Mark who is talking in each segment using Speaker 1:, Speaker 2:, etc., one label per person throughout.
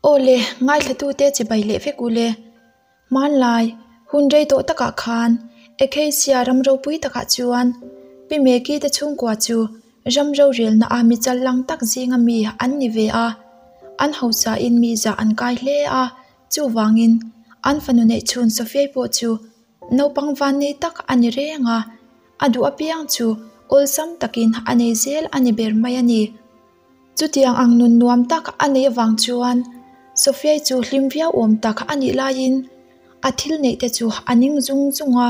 Speaker 1: Aw le, ngaithlatute chibai leh vek u le. Hmanlai, hun rei tawh takah khan Acacia ram ropui takah chuan Pi Meki te chhungkua chu ram rorelna a mi chal lang tak zinga mi an ni ve a. An hausain mi zah an kai hle a, chuvangin an fanu neih chhun Sofiai pawh chu naupang vannei tak a ni reng a, a duh apiang chu awlsam takin a nei zel a ni ber mai a ni. Chutiang ang nun nuam tak a neih avang chuan Sophia-i chu hlim viau awm tak a nih laiin a thil neih te chu a ning zung zung a,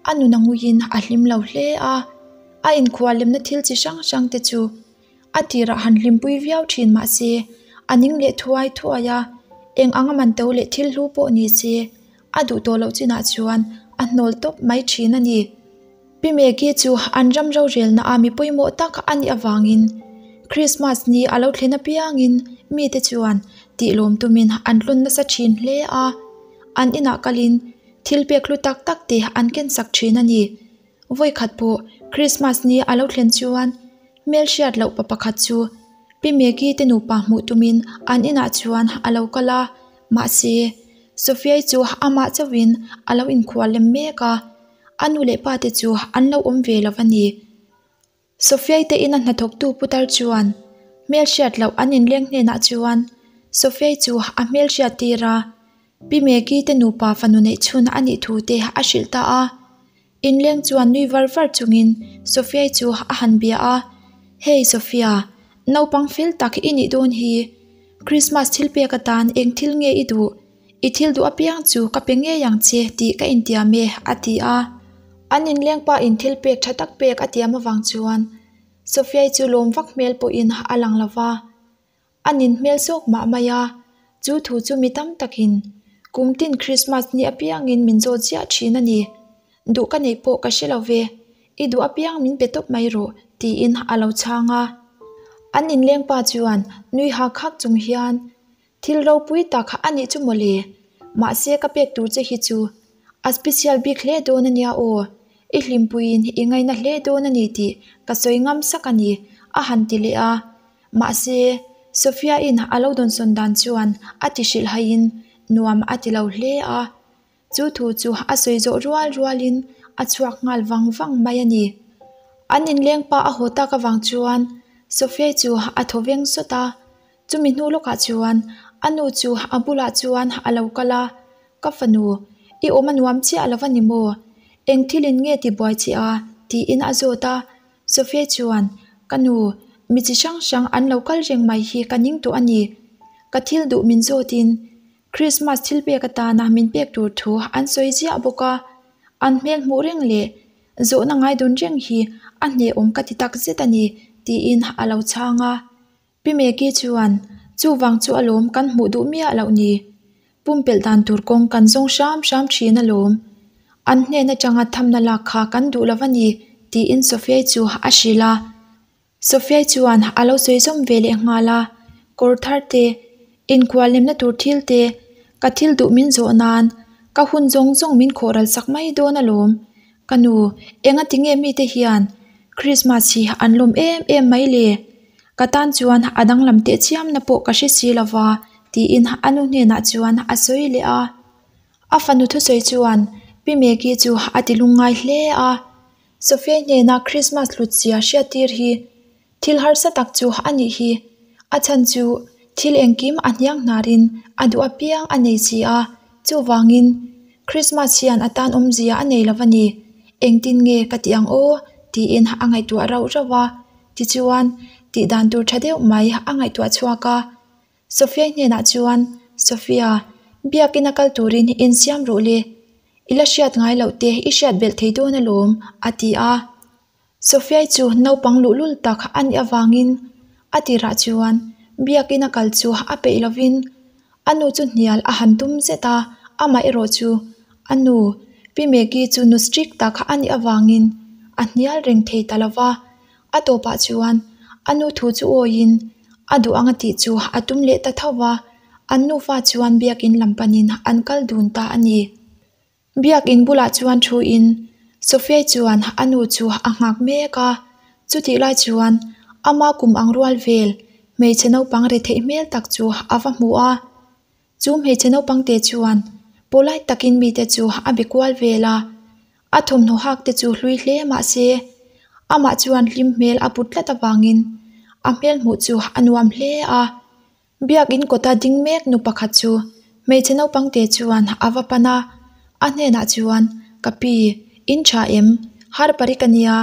Speaker 1: a nun a nguiin a hlim lo hle a. A inkhuallemna thil chi hrang hrang te chu a tirah han hlimpui viau thin mah se a ning leh thuai thuai a, eng anga man to leh thil hlu pawh ni se a duh tawh loh chinah chuan a hnawl tawp mai thin a ni. Pi Maggie chu an ram rorelna a mi pawimawh tak a nih avangin Christmas ni a lo thlen apiangin mite chuan tihlawm tumin an tlawn nasa thin hle a, an inah kalin thil pek hlu tak tak te an kensak thin a ni. Vawikhat pawh Christmas ni a lo thlen chuan hmelhriat loh pa pakhat chu Pi Maggie te nupa hmuh tumin an inah chuan a lo kal a, mahse Sophia-i chu amah chauhin a lo inkhual lem mek a. A nu leh pa te chu an lo awm ve lo a ni. Sophia-i te ina hnathawktu putar chuan hmelhriat loh an inleng hnenah chuan Sophia-i chu a hmelhriat tir a, Pi Maggie te nupa fanu neih chhun a nih thu te a hrilh ta a. Inleng chuan nui var var chungin Sophia-i chu a han bia a, Hey Sophia, naupang fel tak i nih dawn hi. Christmas thil pek atan eng thil nge i duh? I thil duh apiang chu ka pe ngei ang che tih ka intiam e, a ti a. An inleng pa in thil pek tha tak pek a tiam avang chuan Sophia-i chu lawm vak hmel pawhin a lang lo va. A nin hmel zawk mah mai a, chu thu chu mi tam takin kum tin Christmas ni apiangin min zawt ziah thin a ni. Duh ka neih pawh ka hre lo ve, i duh apiang min pe tawp mai rawh, tiin a lo chhang a. An inleng pa chuan nui hak hak chung hian Thil ropui tak a nih chu mawle, mahse ka pek tur che hi chu a special bik hle dawn a nia aw, i hlimpuiin i ngaina hle dawn a ni tih ka sawi ngam sak a ni a han ti leh a, mahse Sophia-in a lo dawnsawn dan chuan a ti hrilh haiin nuam a ti lo hle a, chu thu chu a sawi zawh rual rualin a chhuak nghal vang vang mai a ni. An inleng pa a haw tak avang chuan Sophia-i chu a thaw veng sawt a. Chumi hnu lawkah chuan a nu chu a bulah chuan a lo kal a, Ka fanu, i awm a nuam chiah lo va ni maw? Eng thilin nge ti buai che a? tiin a zawt a. Sophia chuan, Ka nu, mi chi hrang hrang an lo kal reng mai hi ka ning tawh a ni. Ka thil duh min zawtin Christmas thil pek atana min pek tur thu an sawi ziah bawk a. An hmel hmuh reng leh zawhna ngai dawn reng hi a hnehawm ka ti tak zet a ni, tiin a lo chhang a. Pi Meki chuan, Chuvang chu alawm kan hmuh duh miah loh ni. Pumpelh dan tur kawng kan zawng hram hram thin alawm. An hnen atanga thamna lak kha kan duh lo a ni, tiin Sophia-i chu a hrilh a. Sophia-i chuan a lo sawi zawm ve leh nghal a, Kawr thar te, inkhuallemna tur thil te, ka thil duh min zawh nan ka hun zawng zawng min khawh ral sak mai dawn alawm. Ka nu, engati nge mite hian Christmas hi an lawm em em mai le? Ka tan chuan a danglam teh chiamna pawh ka hre si lova, tiin a nu hnenah chuan a sawi leh a. A fanu thusawi chuan Pi Maggie chu a ti lungngai hle a. Sophia hnena Christmas hlut zia hriattir hi thil harsa tak chu a nih hi. A chhan chu thil engkim a hniang hnarin a duh apiang a nei si a, chuvangin Christmas hian a tan awmzia a nei lo a ni. Engtin nge ka ti ang aw? tiin a ngaihtuah rauh rauh a. Tichuan, tih dan tur tha deuh mai a ngaihtuah chhuak a. Sophia hnenah chuan, Sophia, biakina kal turin insiam rawh le. I la hriat ngai loh te i hriat belh thei dawn alawm, a ti a. Sophia chu naupang luhlul tak a nih avangin a tirah chuan biakina kal chu a peih lovin a nu chu hnial a han tum zet a, amaherawh chu a nu Pi Maggie chu nu strict tak a nih avangin a hnial reng thei ta lo va, a tawpah chuan a nu thu chu awiin a duh anga tih chu a tum leh ta tho va, an nufa chuan biakin lam panin an kal dun ta a ni. Biakin bulah chuan thu in Sophia chuan a nu chu a nghak mek a, chutih lai chuan ama kum ang rual vel hmeichhe naupang retheih hmel tak chu a va hmu a. Chu hmeichhe naupang te chuan polite takin mite chu a be kual vel a, a thawmhnaw hak te chu hlui hle mah se amah chuan hlim hmel a put tlat avangin a hmel hmuh chu a nuam hle a. Biakin kawta ding mek nu pakhat chu hmeichhe naupang te chuan a va pan a, a hnenah chuan, Ka pi, in tha em? Harpari ka nia,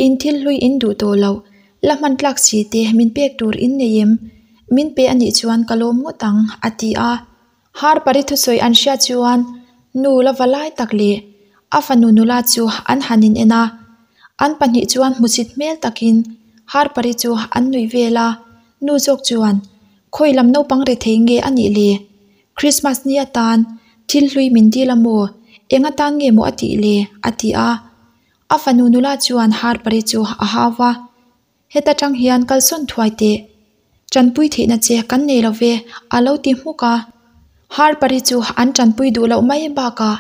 Speaker 1: in thil hlui in duh tawh loh, la hman tlak si te min pek tur in nei em? Min pe a nih chuan ka lawm ngawt ang, a ti a. Harpari thusawi an hriat chuan nu la va lai tak leh a fanu nula chu an han in en a. An pahnih chuan hmusit hmel takin Harpari chu an nuih vel a, nu zawk chuan, Khawi lam naupang rethei nge a nih le? Christmas ni atan thil hlui min dil a maw? Eng atan nge maw a tih le? a ti a. A fanu nula chuan Harpari chu a hau va. Heta tang hian kalsawn thuai teh. Tanpui theihna che kan nei lo ve, a lo ti hmuk a. Harpari chu an tanpui duh loh mai bakah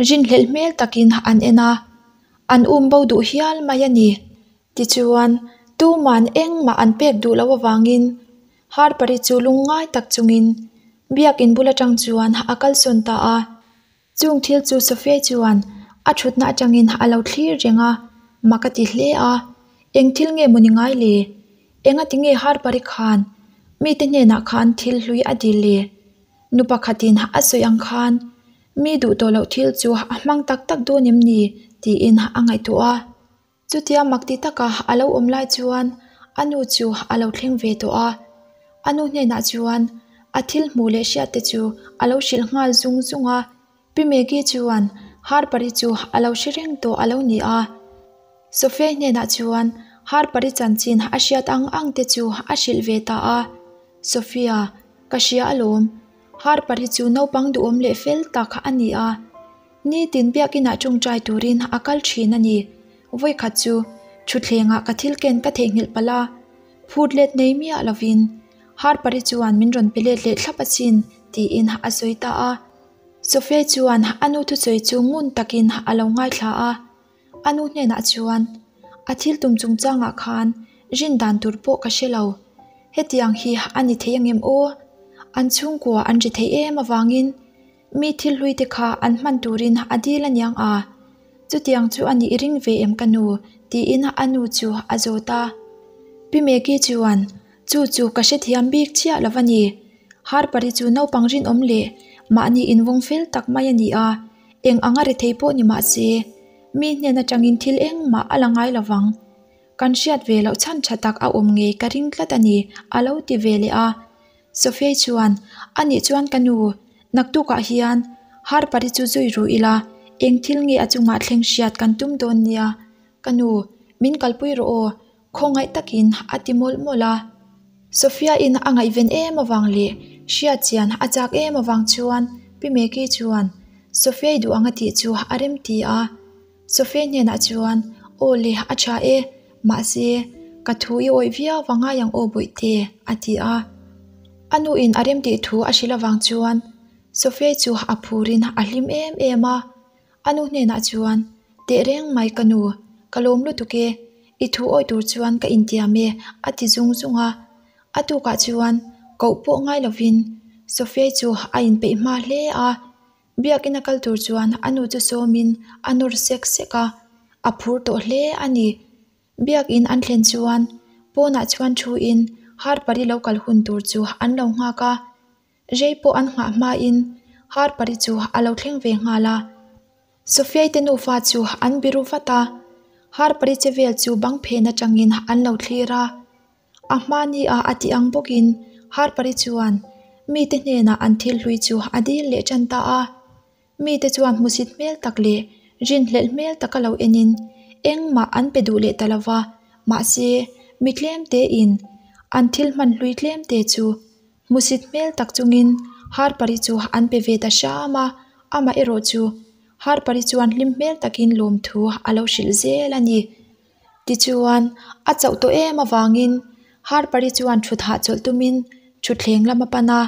Speaker 1: rinhlelh hmel takin an en a, an um bo duh hial mai a ni. Tichuan, tuman engmah an pek duh loh avangin Harpari chu lungngai tak chungin biakin bul atang chuan a kalsawn ta a. Chung thil chu Sophia chuan a thutna atangin a lo thlir reng a, mak a ti hle a. Eng thil nge maw ni ngai le? Engati nge Harpari khan mite hnenah khan thil hlui a dil le? Nu pakhatin a sawi ang khan mi duh tawh loh thil chu a hmang tak tak dawn em ni? tiin a ngaihtuah a. Chutia mak ti taka a lo awm lai chuan a nu chu a lo thleng ve tawh a, a nu hnenah chuan a thil hmuh leh hriat te chu a lo hrilh nghal zung zung a. Pi Maggie chuan Harpari chu a lo hre reng tawh a lo ni a, Sophia hnenah chuan Harpari chanchin a hriat ang ang te chu a hrilh ve ta a, Sophia, ka hria alawm, Harpari chu naupang duhawm leh fel tak a ni a. Nitin biakinah tawngtai turin a kal thin a ni. Vawikhat chu thutthlengah ka thil ken ka theihnghilh palh a, phut let nei miah lovin Harpari chuan min rawn pe let leh thlap asin tiin a sawi ta a. Sophia chuan a nu thusawi chu ngun takin a lo ngaithla a, a nu hnenah chuan, A thil tum chungchangah khan rin dan tur pawh ka hre lo. Hetiang hi a ni thei angem aw? An chhungkua an ri thei em avangin Mi thil hlui te kha an hman turin a dil aniang a, chutiang chu a nih ring ve em ka nu? tiin a nu chu a zawt a. Pi Maggie chuan, Chu chu ka hrethiam bik chiah lo a ni. Harpari chu naupang rinawm leh mahni invawng fel tak mai a ni a, eng anga rethei pawh ni mah se, mi hnen atangin thil engmah a la ngai lo vang. Kan hriat ve loh chhan tha tak a awm ngei ka ring tlat a ni, a lo ti ve leh a. Sophia chuan, A nih chuan ka nu, naktukah hian Harpari chu zui ru ila, eng thil nge a chungah thleng hriat kan tum dawn nia. Ka nu, min kalpui rawh aw, khawngaih takin a ti mawlh mawlh a. Sophia-in a ngaihven em avang leh hriat chian a chak em avang chuan Pi Meki chuan Sophia-i duh ang a tih chu a remti a. Sophia hnenah chuan, Aw le, a tha e, mahse, ka thu i awih viau va ngai ang aw Bawihte, a ti a. A nuin a remtih thu a hrilh avang chuan Sophia chu a phurin a hlim em em a. A nu hnenah chuan, Teh reng mai ka nu, ka lawm lutuk e, i thu awih tur chuan ka intiam e, a ti zung zung a. A tukah chuan koh pawh ngai lovin Sophia chu a inpeih hma hle a. Biakin a kal tur chuan a nu chu sawmin a nawr sek sek a, a phur tawh hle a ni. Biakin an thlen chuan pawnah chuan thuin Harpari lo kal hun tur chu an lo nghak a, rei pawh an nghah hmain Harpari chu a lo thleng ve nghal a. Sophia-i te nufa chu an biru vat a, Harpari che vel chu bang phen atangin an lo thlir a. A hmani a a tih ang bawkin Harpari chuan mite hnenah an thil hlui chu a dil leh tan ta a. Mite chuan hmusit hmel tak leh rinhlelh hmel taka lo enin engmah an pe duh leh ta lo va, mahse mi tlem tein an thil hman hlui tlem te chu hmusit hmel tak chungin Harpari chu an pe ve ta hram a, amaherawh chu Harpari chuan hlim hmel takin lawmthu a lo hrilh zel a ni. Tichuan, a chauh tawh em avangin Harpari chuan thut hahchawlh tumin thutthleng lam a pan a.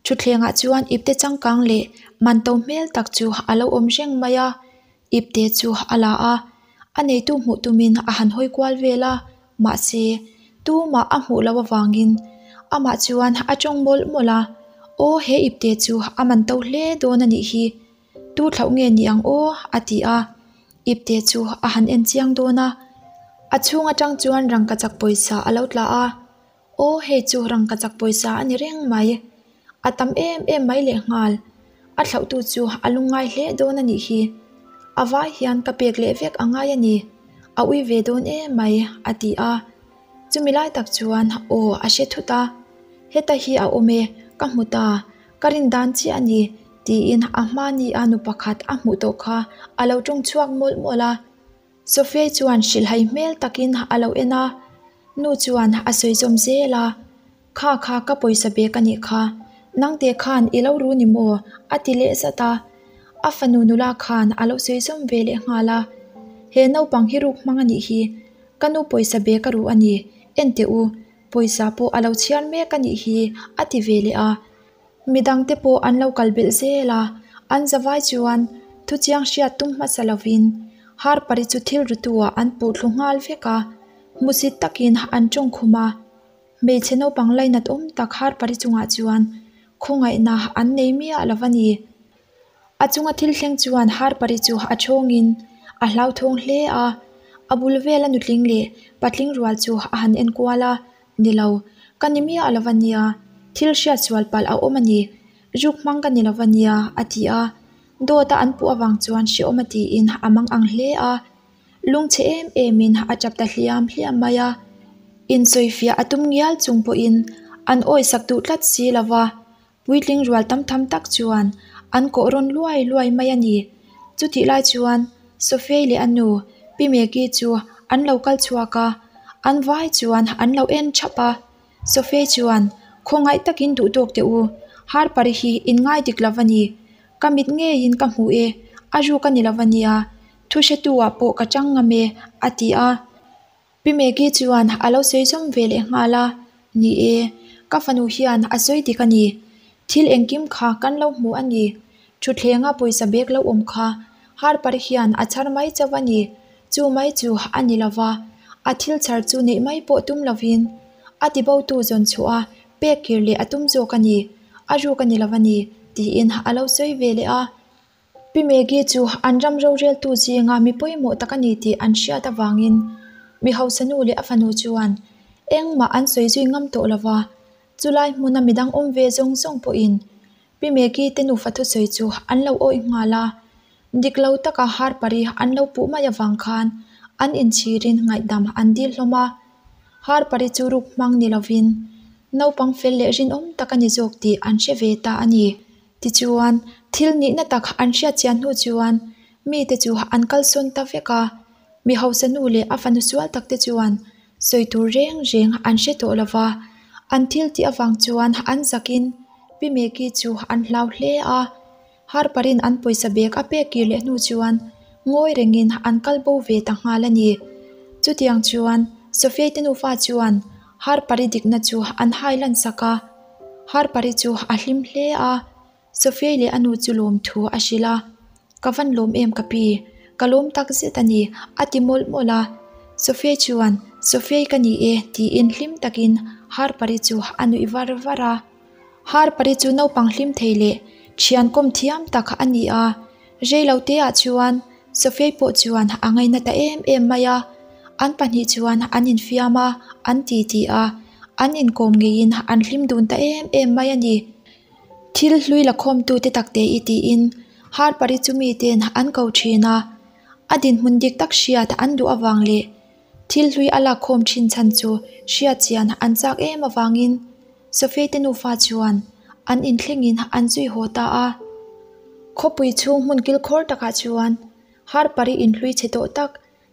Speaker 1: Thutthlengah chuan ipte changkang leh man to hmel tak chu a lo awm reng mai a. Ipte chu a la a, a neitu hmuh tumin a han hawi kual vel a, mahse, tumah a hmuh loh avangin amah chuan a tawng mawlh mawlh a. Aw he ipte chu a man to hle dawn a nih hi, tu thlauh nge ni ang aw? a ti a. Ipte chu a han en chiang dawn a, a chhung atang chuan rangkachak pawisa a lo tla a. Aw hei chu rangkachak pawisa a ni reng mai, a tam em em mai lehnghal. A thlauhtu chu a lungngai hle dawn a nih hi. A vai hian ka pek leh vek a ngai a ni, a ui ve dawn em mai, a ti a. Chumi lai tak chuan aw a hre thut a, Heta hi a awm e, ka hmu ta, ka rin dan chiah a ni, tiin a hma ni a nu pakhat a hmuh tawh kha a lo tawng chhuak mawlh mawlh a. Sophia chuan hrilhhai hmel takin a lo en a, nu chuan a sawi zawm zel a, Kha kha ka pawisa bek a nih kha, nangte khan i lo ru ni maw? a ti leh zat a. A fanu nula khan a lo sawi zawm ve leh nghal a, He naupang hi ruk hmang a nih hi, ka nu pawisa bek a ru a ni, en teh u, pawisa pawh a lo chhiar mek a nih hi a ti ve leh a. Midangte pawh an lo kal belh zel a, an zavai chuan thuchiang hriat tum hmasa lovin Harper-i chu thil rutu-ah an puh thlu nghal vek a, hmusit takin an tawng khum a. Hmeichhe naupang lainat awm tak Harper-i chungah chuan khawngaihna an nei miah lo a ni. A chunga thil thleng chuan Harper-i chu a thawngin a hlauthawng hle a, a bul vela nutling leh patling rual chu a han enkual a, Ni lo, ka ni miah lo a nia, thil hriat sual palh a awm a ni, ruk hmang ka ni lo a nia, a ti a. Dawt a an puh avang chuan hrehawm a tiin a mang ang hle a. Lungchhe em emin a tap ta hliam hliam mai a. Insawifiah a tum ngial chung pawhin an awisak duh tlat si lo va. Puitling rual tam tham tak chuan an kawh rawn luai luai mai a ni. Chutih lai chuan Sophie leh a nu Pi Maggie chu an lo kal chhuak a, an vai chuan an lo en thap a. Sophie chuan, Khawngaih takin duh tawk teh u, Harper-i hi in ngai dik lo a ni. Ka mit ngeiin ka hmu e, a ruk a ni lo a nia, thu hretu-ah pawh ka chang ngam e, a ti a. Pi Maggie chuan a lo sawi zawm ve leh nghal a, Ni e, ka fanu hian a sawi dik a ni. Thil engkim kha kan lo hmu a ni. Thuthlenga pawisa bag lo awm kha Harper hian a chhar mai chauh a ni. Chu mai chu a ni lo va, a thil chhar chu neih mai pawh tum lovin a tibotu zawn chhuah a pek kir leh a tum zawk a ni. A ruk a ni lo a ni, tiin a lo sawi ve leh a. Pi Maggie chu an ram roreltu zinga mi pawimawh tak a ni tih an hriat avangin mi hausa nu leh a fanu chuan engmah an sawi zui ngam tawh lo va, chulai hmuna midang awm ve zawng zawng pawhin Pi Maggie te nufa thusawi chu an lo awih nghal a, dik lo taka Harper-i an lo puh mai avang khan an inchhirin ngaihdam an dil hlawm a. Harper-i chu ruk hmang ni lovin naupang fel leh rinawm tak a ni zawk tih an hre ve ta a ni. Tichuan, thil nihna tak an hriat chian hnu chuan mite chu an kalsawn ta vek a, mi hausa nu leh a fanu sual takte chuan sawi tur reng reng an hre tawh lo va, an thil tih avang chuan an zakin Pi Meki chu an hlau hle a. Harper-in an pawisa bag a pek kir leh hnu chuan ngawi rengin an kal bo ve ta nghal a ni. Chutiang chuan Sophia-i te nufa chuan Harper-i dikna chu an hai lan sak a. Harper-i chu a hlim hle a, Sophia-i leh a nu chu lawm thu a hrilh a, Ka van lawm em ka pi, ka lawm tak zet a ni, a ti mawlh mawlh a. Sophia-i chuan, Sophia-i ka ni e, tiin hlim takin Harper-i chu a nuih var var a. Harper-i chu naupang hlim thei leh thian kawm thiam tak a ni a, Reiloteah chuan Sophia-i pawh chuan a ngaina ta em em mai a, an pahnih chuan an infiam a, an titi a, an inkawm ngeiin an hlim dun ta em em mai a ni. Thil hlui la khawmtute takte i tiin Harper-i chu miten an ko thin a, a dinhmun dik tak hriat an duh avang leh thil hlui a lakkhawm thin chhan chu hriat chian an chak em avangin Sophie te nufa chuan an inthlengin an zui haw ta a. Khawpui chhung hmun kilkhawr takah chuan Harper-i inhlui chhe tawh tak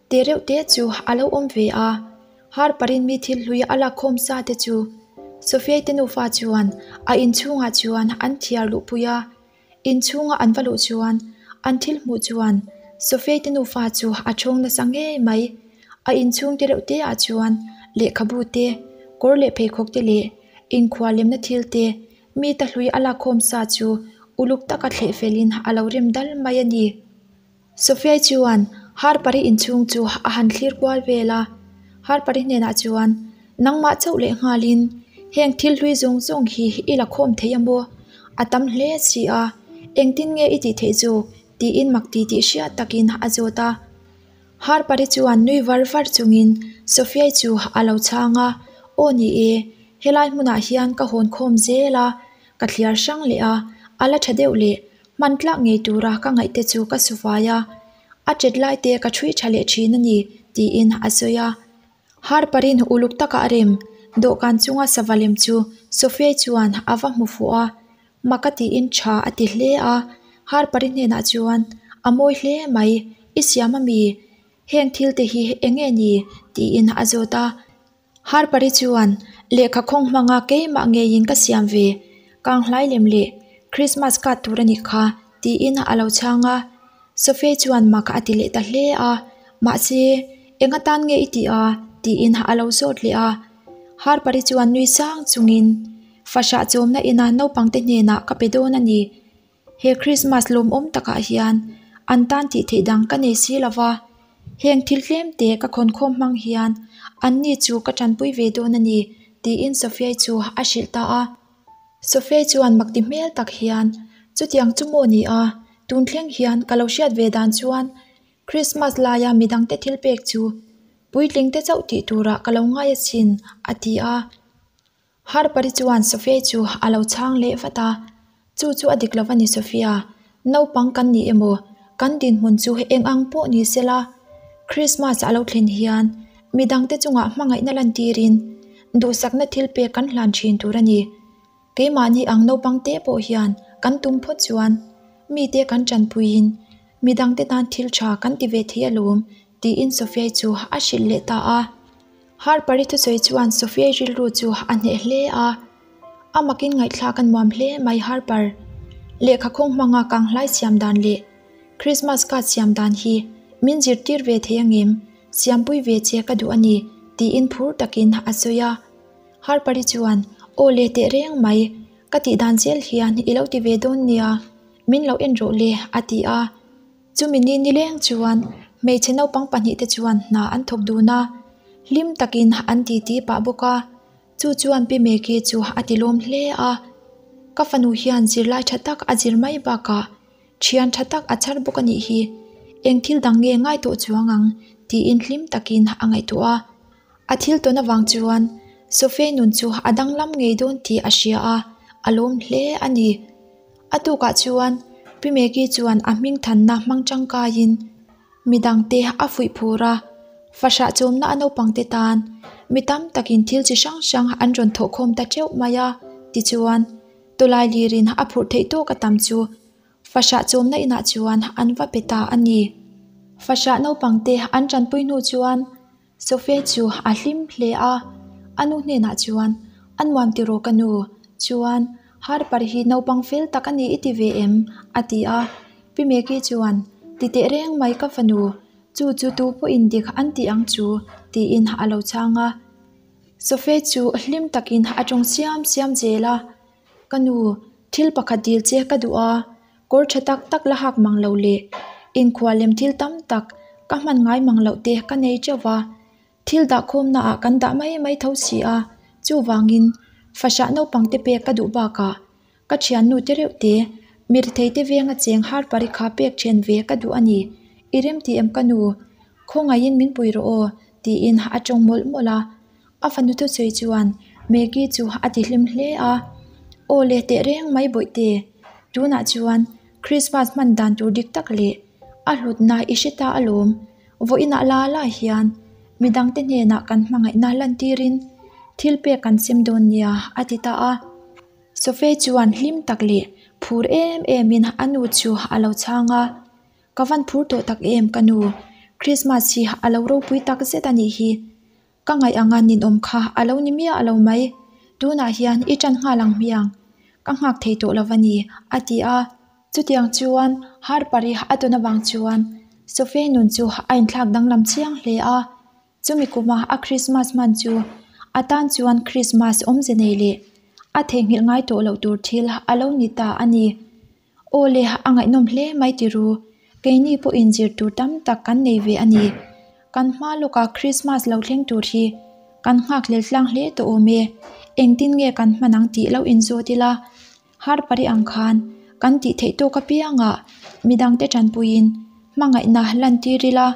Speaker 1: te reuh te chu a lo awm ve a. Harper-in mi thil hlui a lakkhawm sa te chu Sophie te nufa chuan a inchhungah chuan an thiar luhpui a. Inchhunga an va luh chuan an thil hmuh chuan Sophie te nufa chu a thawng nasa ngei mai. A inchhung te reuh te ah chuan lehkhabu te, kawr leh pheikhawk te leh inkhua lemna thil te mi ta hlui a lakkhawm sa chu uluk taka thleh felin a lo rem dal mai a ni. Sophia chuan Harper-i inchhung chu a han thlir kual vel a, Harper-i hnenah chuan, Nangmah chauh leh nghalin heng thil hlui zawng zawng hi i la khawm thei a maw? A tam hle si a, engtin nge i tih theih zawk? tiin mak ti tih hriat takin a zawt a. Harper-i chuan nui var var chungin Sophia-i chu a lo chhang a, Aw ni e, helai hmunah hian ka hawn khawm zel a, ka thliar hrang leh a, a la tha deuh leh hman tlak ngei tura ka ngaih te chu ka su fai a, a tet lai te ka ṭhui ṭha leh ṭhin a ni, tiin a sawi a. Harper-in uluk taka a rem dawhkan chunga sava lem chu Sophia-i chuan a va hmu fuh a, Mak a tiin tha a ti hle a, Harper-i hnenah chuan, A mawi hle mai, i siam a mi? Heng thil te hi eng nge ni? tiin a zawt a. Harper-i chuan, Lehkha khawng hmanga keimah ngeiin ka siam ve, kanghlai lem leh Christmas card tur a nih kha, tiin a lo chhang a. Sophie chuan mak a ti leh ta hle a, Mahse, eng atan nge i tih a? tiin a lo zawt leh a. Harper-i chuan nui sang chungin, Fahrah chawmna ina naupangte hnenah ka pe dawn a ni. He Christmas lawmawm takah hian an tan tih theih dang ka nei si lo va, heng thil tlemte ka khawnkhawm hmang hian anni chu ka tanpui ve dawn a ni, tiin Sophia-i chu a hrilh ta a. Sophia chuan makti hmel tak hian, Chutiang chu maw ni a, tun thleng hian ka lo hriat ve dan chuan Christmas laia midangte thil pek chu puitlingte chauh tih turah ka lo ngai asin, a ti a. Harper-i chuan Sophia chu a lo chhang leh vat a, Chu chu a dik lo a ni Sophia, naupang kan ni emaw, kan dinhmun chu eng ang pawh ni sela, Christmas a lo thlen hian midangte chungah hmangaihna lantirin duhsakna thil pek kan hlan thin tur a ni. Keimahni ang naupang te pawh hian kan tum phawt chuan mite kan tanpuiin midangte tan thil tha kan ti ve thei alawm tiin Sophia chu a hrilh leh ta a. Harper-i thusawi chuan Sophia rilru chu a hneh hle a, a makin ngaihthlak a nuam hle mai Harper. Lehkha khawng hmanga kanghlai siam dan leh Christmas card siam dan hi min zirtir ve thei angem, siampui ve che ka duh a ni tiin phur takin a sawi a. Harper-i chuan, Aw le teh reng mai, ka tih dan zel hian i lo ti ve dawn nia, min lo en rawh le a ti a. Chumi ni nileng chuan hmeichhe naupang pahnihte chuan hna an thawk dun a, hlim takin an titi pah bawk a, chu chuan Pi Meki chu a ti lawm hle a. Ka fanu hian zirlai tha tak a zir mai bakah thian tha tak a chhar bawk a nih hi, eng thil dang nge ngai tawh chuang ang tiin hlim takin a ngaihtuah a. A thil tawn avang chuan Sophie nun chu a danglam ngei dawn tih a hria a, a lawm hle a ni. A tukah chuan Pi Maggie chuan a hming thanna hmang tangkaiin midangte a fuih phur a, fahrah chawmna a naupangte tan mi tam takin thil chi hrang hrang an rawn thawhkhawm ta teuh mai a, tichuan tawlai lirin a phurh theih tawk a tam chu fahrah chawmna inah chuan an va pe ta a ni. Fahrah naupangte an tanpui hnu chuan Sophia chu a hlim hle a, a nu hnenah chuan, A nuam tiraw ka nu? Chuan, Harper hi naupang fel tak a ni i ti ve em? a ti a. Pi Maggie chuan, Ti teh reng mai ka fanu, chu chu tu pawhin dik an ti ang chu, tiin a lo chhang a. Sophia chu hlim takin a tawng siam siam zel a, Ka nu, thil pakhat dil che ka duh a, Kawr tha tak tak la hak mang lo leh inkhual lem thil tam tak ka hman ngai mang loh te ka nei teuh va, thil dahkhawmna ah kan dah mai mai tho si a, chuvangin fahrah naupang te pek ka duh bakah ka thiannu te reuh te mirthei te venga cheng har parikha pek then ve ka duh a ni, i remti em ka nu, khawngaihin min pui rawh aw tiin a tawng mawlh mawlh a. A fanu thusawi chuan Maggie chu a ti hlim hle a, Aw le teh reng mai bawihte, tunah chuan Christmas hman dan tur dik tak leh a hlutna i hre ta alawm, vawiinah la la hian midangte hnenah kan hmangaihna lantirin thil pek kan sem dawn nia a ti ta a. Sophie chuan hlim tak leh phur em emin a nu chu a lo chhang a. Ka van phur tawh tak em ka nu, Christmas hi a lo ropui tak zet a nih hi. Ka ngaih anga ninawm kha a lo ni miah lo mai. Tunah hian i ṭan nghal ang hmiang. Ka nghak thei tawh lo a ni, a ti a. Chutiang chuan Harper-i a tawn avang chuan Sophie nun chu a inthlak danglam chiang hle a. Chumi kuma a Christmas hman chu a tan chuan Christmas awmze nei leh a theihnghilh ngai tawh loh tur thil a lo ni ta a ni. Aw le, a ngaihnawm hle mai ti ru. Keini pawhin zir tur tam tak kan nei ve a ni. Kan hma lawka Christmas lo thleng tur hi kan nghak hlel tlang hle tawh awm e. Engtin nge kan hman ang tih lo inzawt ila. Harper-i ang khan kan tih theih tawk apiangah midangte tanpuiin hmangaihna lantir ila,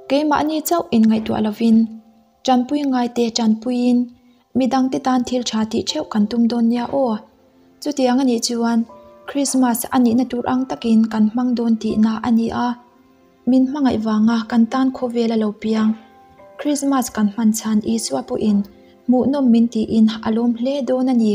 Speaker 1: keimahni chauh inngaihtuah lovin tanpui ngaite tanpuiin midangte tan thil tha tih theuh kan tum dawn nia aw. Chutiang a nih chuan Krismas a nihna tur ang takin kan hmang dawn tihna a ni a. Min hmangaih vanga kan tan khawvel a lo piang. Krismas kan hman chhan Isua pawhin hmuhnawm min tiin a lawm hle dawn a ni.